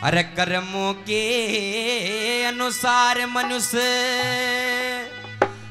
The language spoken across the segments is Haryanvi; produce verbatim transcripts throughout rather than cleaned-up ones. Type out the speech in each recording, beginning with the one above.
अरे कर्मों के अनुसार मनुष्य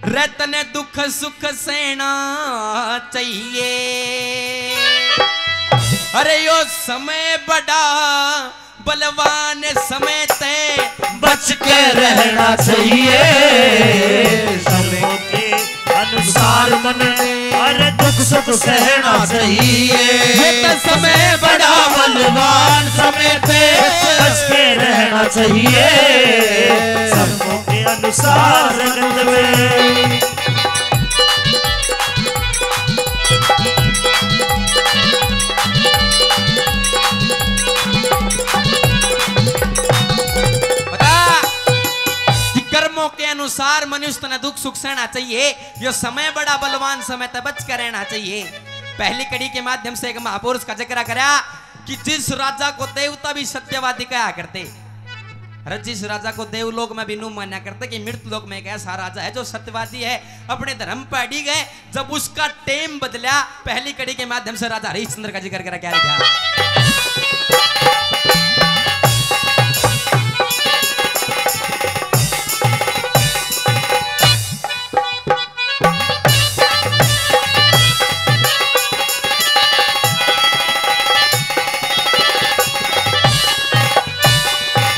रतन दुख सुख सहना चाहिए। अरे यो समय बड़ा बलवान, समय ते बच के रहना चाहिए। समय के अनुसार मन ने अरे दुख सुख सहना चाहिए। ये तो समय बड़ा बलवान, समय ते बच के रहना चाहिए। समय के अनुसार रंग में बता कि कर्मों के अनुसार मनुष्य तने दुख सुख सहना चाहिए। यो समय बड़ा बलवान, समय ते बच के रहना चाहिए। पहली कड़ी के माध्यम से एक महापुरुष का जिक्र करा कि जिस राजा को देवता भी सत्यवादी कहा करते, अरे जिस राजा को देवलोक में भी नू मान्या करते कि मृत्यु लोक में एक ऐसा राजा है जो सत्यवादी है, अपने धर्म पर अड़ी गए, जब उसका टेम बदला, पहली कड़ी के माध्यम से राजा हरिश्चंद्र का जिक्र करा, क्या लिखा?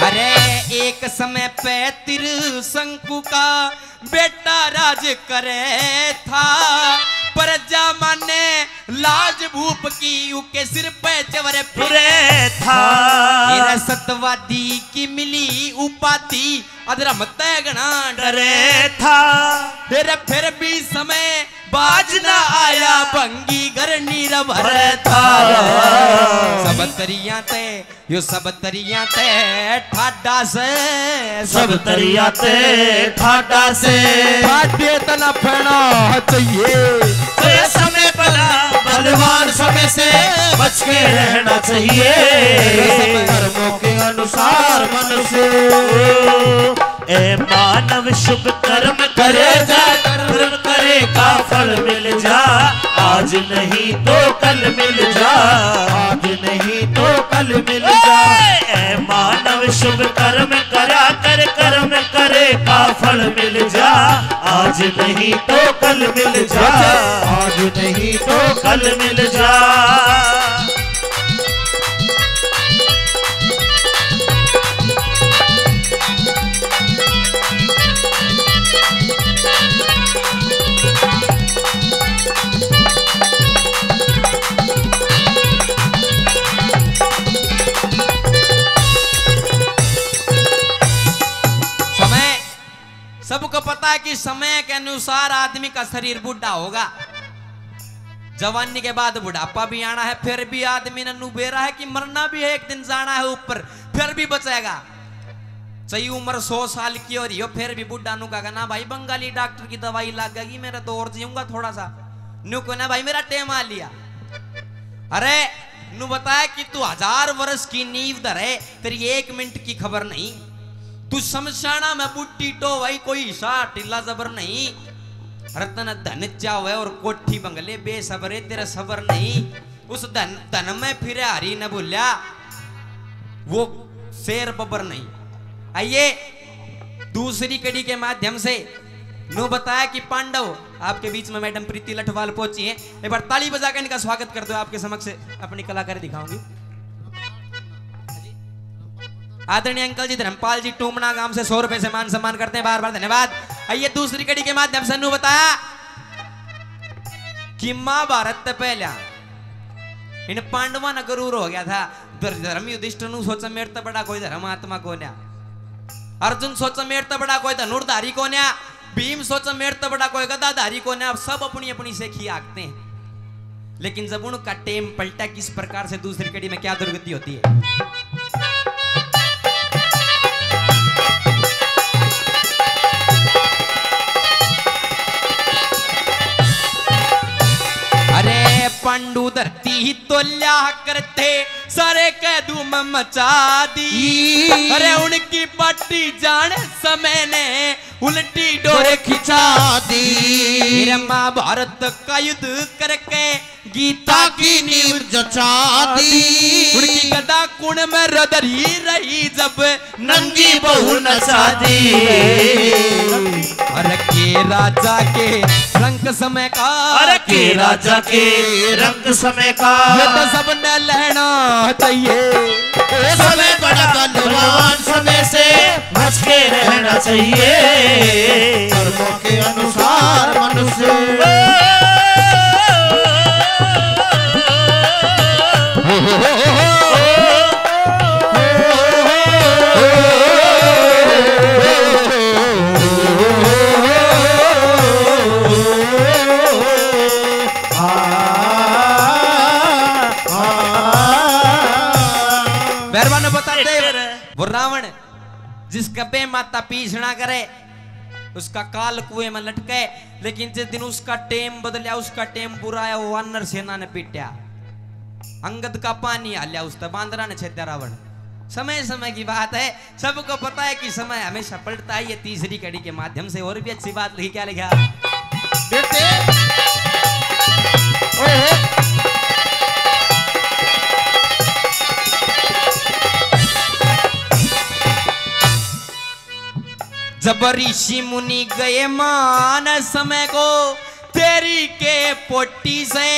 अरे एक समय पे त्रिशंकु का बेटा राज करे था, प्रजा माने लाज भूप की, उके सिर पे चवर फिरे था। तेरा सतवादी की मिली उपाधि, अधर्म ते घणा डरे था। तेरे फिर भी समय बाज ना आया, भंगी घर नीरव भरे था। सब तरिया ते यो सब तरिया ते ठाडा से, सब तरिया ते ठाडा से। ठाडे तना फैना चाहिए। तो ये समय बड़ा बलवान, समय से बच के रहना चाहिए। सब कर्मों के अनुसार मनुष्य। ए मानव शुभ कर्म करे जा, कर्म करे का फल मिल जा। आज नहीं तो कल मिल जा, आज नहीं तो कल मिल जा। ए मानव शुभ कर्म करा कर, कर्म करे का फल मिल जा। आज नहीं तो कल मिल जा, आज नहीं तो कल मिल जा। समय, सबको पता है कि समय के अनुसार आदमी का शरीर बूढ़ा होगा। जवानी के बाद बुढ़ापा भी आना है, फिर भी आदमी ने नू बेरा है कि मरना भी है, एक दिन जाना है ऊपर, फिर भी बचेगा। चाहे उम्र सौ साल की हो रही हो, फिर भी बुढ़ा नू कहेगा, "ना भाई, बंगाली डॉक्टर की दवाई लगेगी, मेरा तो और जीऊंगा थोड़ा सा।" नू को ना भाई, मेरा टेम आ लिया। अरे, नू बताया कि तू हजार वर्ष की नींव धरे, तेरी एक मिनट की खबर नहीं। तू शमशाना में बुढ़ी टो भाई, कोई सा ढीला जबर नहीं। रतन धन चावे और कोठी बंगले बेसबरे, तेरा सबर नहीं। उस धन, धन में फिरे हरी न भूल्या, वो शेर बबर नहीं। आइए, दूसरी कड़ी के माध्यम से नू बताया कि पांडव, आपके बीच में मैडम प्रीति लठवाल पहुंची हैं, एक बार ताली बजाकर इनका स्वागत कर दो। आपके समक्ष अपनी कलाकारी दिखाऊंगी। आदरणीय अंकल जी धर्मपाल जी टूमना गांव से सौ रुपए से मान सम्मान करते हैं, बार बार धन्यवाद। आइए, दूसरी कड़ी के माध्यम से नू बताया कि महाभारत ते पहला इन पांडवां ने गरूर हो गया था। धर-, धर्म युधिष्ठिर नू सोचा, "मेरे ते बड़ा कोई धर्म आत्मा कोन्या।" अर्जुन सोचा, "मेरे ते बड़ा कोई धनुर्धारी कोन्या।" भीम सोचा, "मेरे ते बड़ा कोई गदाधारी कोन्या।" अब सब अपनी अपनी सेखी आंकते हैं। लेकिन जब उनका टेम पलटा, किस प्रकार से दूसरी कड़ी में क्या दुर्गति होती है। अरे पांडु धरती ही तोल्या करते, सारे कह दूं मैं मचा दी। अरे उनकी पाटी जान समय ने उल्टी डोरे खिंचा दी। मेरे महाभारत का युद्ध करके गीता की नींव जचा दी। उनकी गदा कुण में रदरी रही जब नंगी बहू नचा दी। अरे के राजा के रंग समय का। अरे के राजा के रंग समय का। ये तो सबने लेना चाहिए। समय बड़ा बलवान, समय से बच के रहना चाहिए। कर्मों के अनुसार मनुष्य। मेहरबान बताते, वो रावण जिसका बे माता पीछना करे, उसका काल कुएं में लटके, लेकिन जिस दिन उसका टेम बदलिया, उसका टेम बुरा आया, वो वानर सेना ने पीटा, अंगद का पानी हाल्या, उस ते बांदरा ने छेद्या रावण। समय समय की बात है, सबको पता है कि समय हमेशा पलटता है। ये तीसरी कड़ी के माध्यम से और भी अच्छी बात लिखी, क्या लिखा? बेटे। ओहो। जब ऋषि मुनि गए मान समय को, तेरी के पोटी से,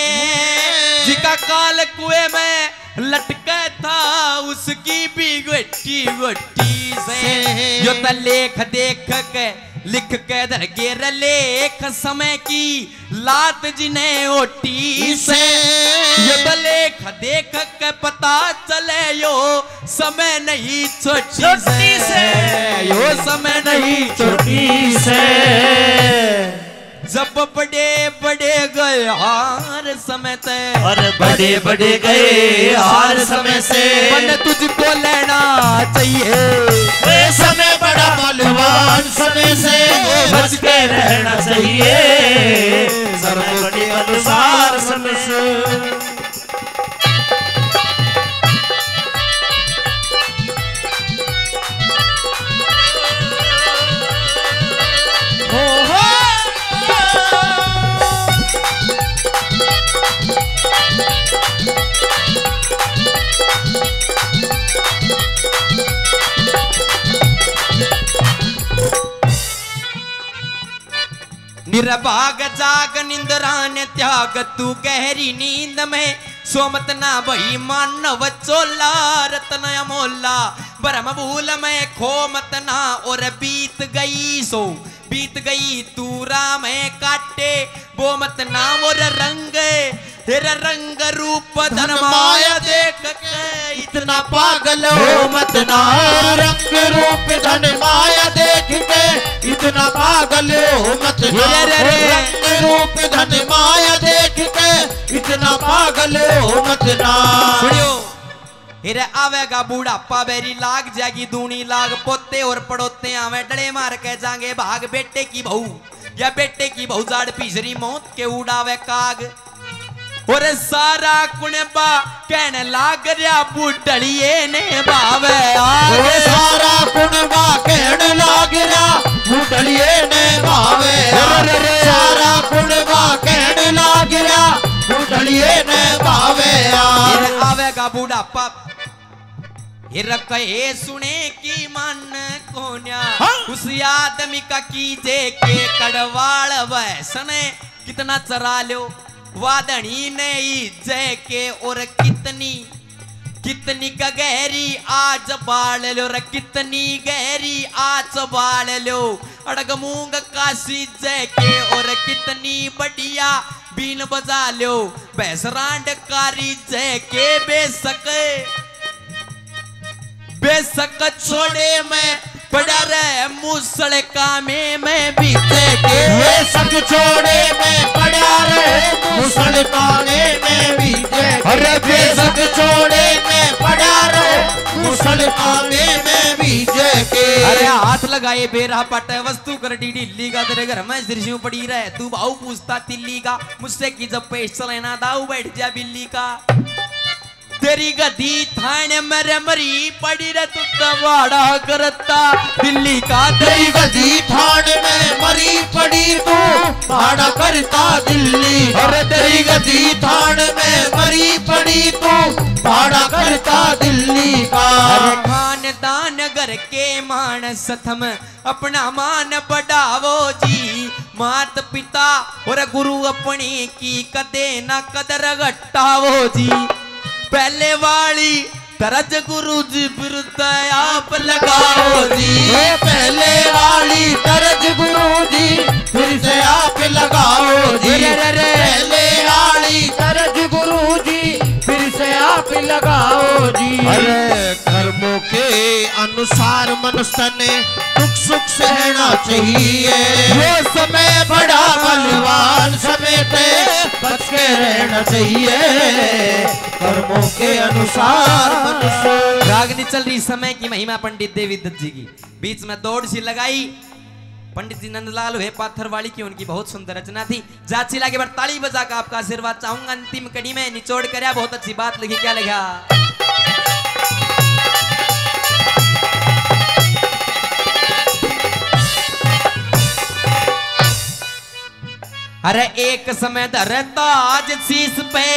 जिका काल कुएं में लटका था, उसकी भी गोटी गोटी से। यो तो लेख देख के लिख के धर गेर लेख समय की लात जिन्हें ओटी से। यो तो लेख देख के पता चले यो समय नहीं छोटी छोटी से। से। यो समय नहीं छोटी से। जब बड़े बड़े गए हार समय ते। और बड़े बड़े गए हार समय से। मन तुझको लेना चाहिए। वे समय बड़ा बलवान समय से। बच के रहना चाहिए। समय बड़ी अनुसार समय से। निर्भाग जाग निंद्रा ने त्याग, तू गहरी नींद में सो मत ना भई मानव चोला। रतन अमोला भरम भूल में खो मत ना, और बीत गई सो बीत गई तू राह में काटे, वो मत ना और रंग तेरा रंग रूप धन माया देख के इतना पागल हो मत ना। रंग रूप धन माया देख के इतना पागल हो मत ना। रे, रे, रे। रंग रूप धन माया देख के इतना पागल हो मत ना। सुनियो, फिर आवेगा बुढ़ापा, बैरी लाग जाएगी दूनी लाग, पोते और पड़ोते आवे, डले मार के जाएंगे भाग। बेटे की बहू या बेटे की बहू जाड़ पीसरी मौत के उड़ावे काग। और सारा कुणबा कहने लाग रहा, बुढ़लिए ने भावे आग। ओ सारा कुणबा कहने लाग रहा, बुढ़लिए ने भावे आग। अरे रे। सारा कुणबा कहने लाग रहा, बुढ़लिए ने भावे आग। फिर आवेगा बुढ़ापा, हिरक ए सुने की मन कोन्या। हाँ। उस आदमी का कीजे के कड़वाल वह सने कितना चरा ल्यो, वादनी ने इज्जे के और कितनी, कितनी का गहरी आज बाल ल्यो रे, कितनी गहरी आज बाल ल्यो। अड़ग मूंग का सीजे के और कितनी बढ़िया बीन बजा ल्यो। भैंस रांड कारी जय के बेशक, बेशक छोड़े में पड़ा रहे मूसल कामे में भीजे के। बेशक छोड़े में पड़ा रहे मूसल कामे में भीजे के। अरे बेशक छोड़े में पड़ा रहे मूसल कामे में भीजे के। अरे हाथ लगाए बेरा पटे वस्तु कर डी ढीली का, तेरे घर में सिरसियों पड़ी रहे तू भाऊ पूछता तिल्ली का। मुझसे की जब पेश चले ना दाऊ बैठ जा बिल्ली का। तेरी गद्दी थाने मेरे मरी पड़ी रे, तू तो भाड़ा करता दिल्ली का। तेरी गद्दी थाने में मरी पड़ी, तू भाड़ा करता दिल्ली का। अरे तेरी गद्दी थाने में मरी पड़ी, तू भाड़ा करता दिल्ली का। अरे खानदान घर के मानस थम अपना मान बढ़ावो जी। मात पिता और गुरु अपनी की कदे ना कदर घटावो जी। पहले वाली तर्ज गुरु जी फिर से आप लगाओ जी। ए, पहले वाली तर्ज गुरु जी फिर से आप लगाओ जी। अरे, अरे, अरे। पहले वाली तर्ज गुरु जी फिर से आप लगाओ जी। अरे कर्मों के अनुसार मनुष्य ने दुख सुख सहना चाहिए। ये समय बड़ा बलवान समय ते बच के रहना चाहिए। कर्मों के अनुसार मनुष्य। रागनी चल रही समय की महिमा पंडित देवी दत्त जी की। बीच में दौड़ सी लगाई। पंडित जी नंदलाल हुए पाथर वाली की, उनकी बहुत सुंदर रचना थी। जाची लागे बार ताली बजा का आपका आशीर्वाद चाहूंगा। अंतिम कड़ी में निचोड़ करया, बहुत अच्छी बात लिखी। क्या लिखा? अरे एक समय धरे ताज शीश पे,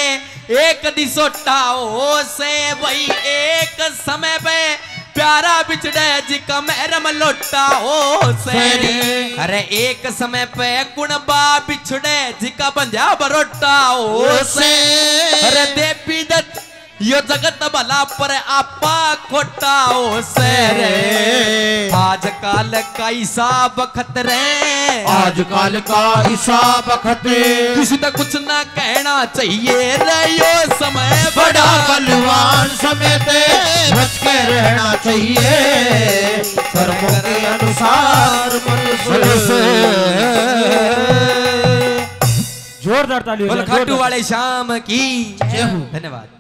एक दिसोटा हो से भाई। एक समय पे प्यारा बिछड़े जिका महरम लोटा हो से। अरे एक समय पे कुणबा बिछड़े जिका बंध्या बरोटा हो से। अरे देवी दत्त यो जगत भला पर आपा खोटा हो से रे। आजकल का हिसाब खतरे। आजकल का हिसाब खतरे। किसी तक कुछ ना कहना चाहिए रे, यो समय बड़ा बलवान समय ते बच के रहना चाहिए। कर्मों के अनुसार मनुष्य। जोरदार ताली हो बोल जाए, खाटू जोरदार। वाले श्याम की जय हो। धन्यवाद।